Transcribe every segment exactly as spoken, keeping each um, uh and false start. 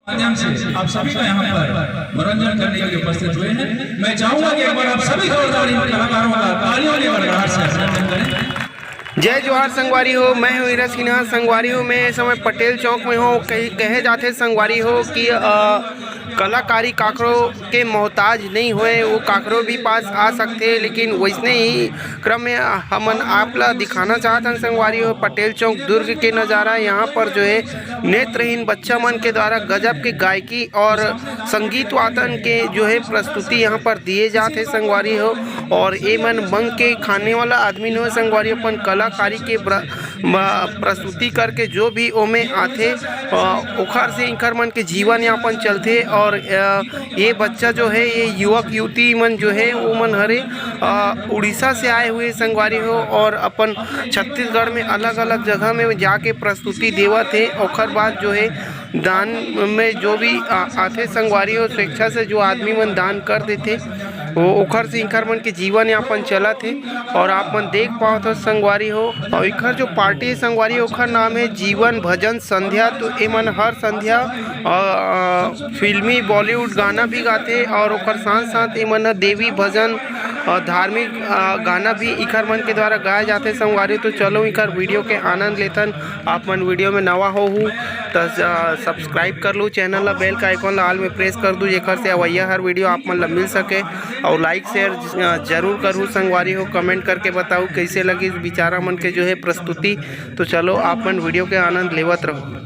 माध्यम से आप सभी का यहाँ पर मनोरंजन करने के लिए उपस्थित हुए हैं। मैं चाहूंगा कि एक बार आप सभी जोरदार इन कलाकारों का तालियों के गड़गड़ाहट से अभिनंदन करें। जय जोहार संगवारी हो, मैं हूँ हीरा सिन्हा। संगवारी हो, मैं इस समय पटेल चौक में हूँ। कही, कहे जाथे संगवारी हो कि अ, कलाकारी काकरो के मोहताज नहीं होए, वो काकरो भी पास आ सकते, लेकिन वैसने ही क्रम में हमन आप ला दिखाना चाहत हन संगवारी हो पटेल चौक दुर्ग के नज़ारा। यहाँ पर जो है नेत्रहीन बच्चा मन के द्वारा गजब के गायकी और संगीत वादन के जो है प्रस्तुति यहाँ पर दिए जात है संगवारी हो। और ये मन मंग के खाने वाला आदमी नो संगवारी, अपन कलाकारी के प्र-, म-, प्रस्तुति करके जो भी ओमे आथे, अ, ओखर से इनकर मन के जीवन यापन चलथे। और अ, ये बच्चा जो है, ये युवक युवती मन जो है, वो मन हरे अ, उड़ीसा से आए हुए संगवारी हो और अपन छत्तीसगढ़ में अलग-अलग जगह में जाके प्रस्तुति देवत हे। ओखर बाद जो है दान में जो भी आ-, आथे संगवारी हो, स्वेच्छा से जो आदमी मन दान कर देथे, वो ओखर से इनकर मन के जीवन यापन चलत हे। और आप मन देख पावत हो संगवारी हो, और इखर जो पार्टी संगवारी, ओखर नाम है जीवन भजन संध्या। तो एमन हर संध्या अ, अ, फिल्मी बॉलीवुड गाना भी गाथे और ओकर साथ साथ एमन ह देवी भजन, अ, धार्मिक, अ, गाना भी इखर मन के द्वारा गाए जाथे संगवारी। तो चलो इखर वीडियो के आनंद लेथन। आप मन वीडियो में नवा होहू त, अ, सब्सक्राइब कर लू चैनल ला, बेल का आइकन ला ऑल में प्रेस कर दू, जेकर से अवैया हर वीडियो आप मन ला मिल सके। और लाइक शेयर ज-, अ, जरूर करू संगवारी हो। कमेंट करके बताऊ कैसे लगी बिचारा मन के जो है प्रस्तुति। तो चलो आप मन वीडियो के आनंद लेवत रहो।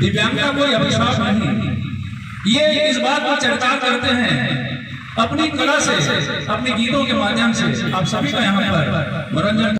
दिव्यांगता कोई अभिशाप नहीं, ये इस बात को चरितार्थ करते हैं। अपनी कला से, अपने गीतों के माध्यम से आप सभी का यहाँ पर मनोरंजन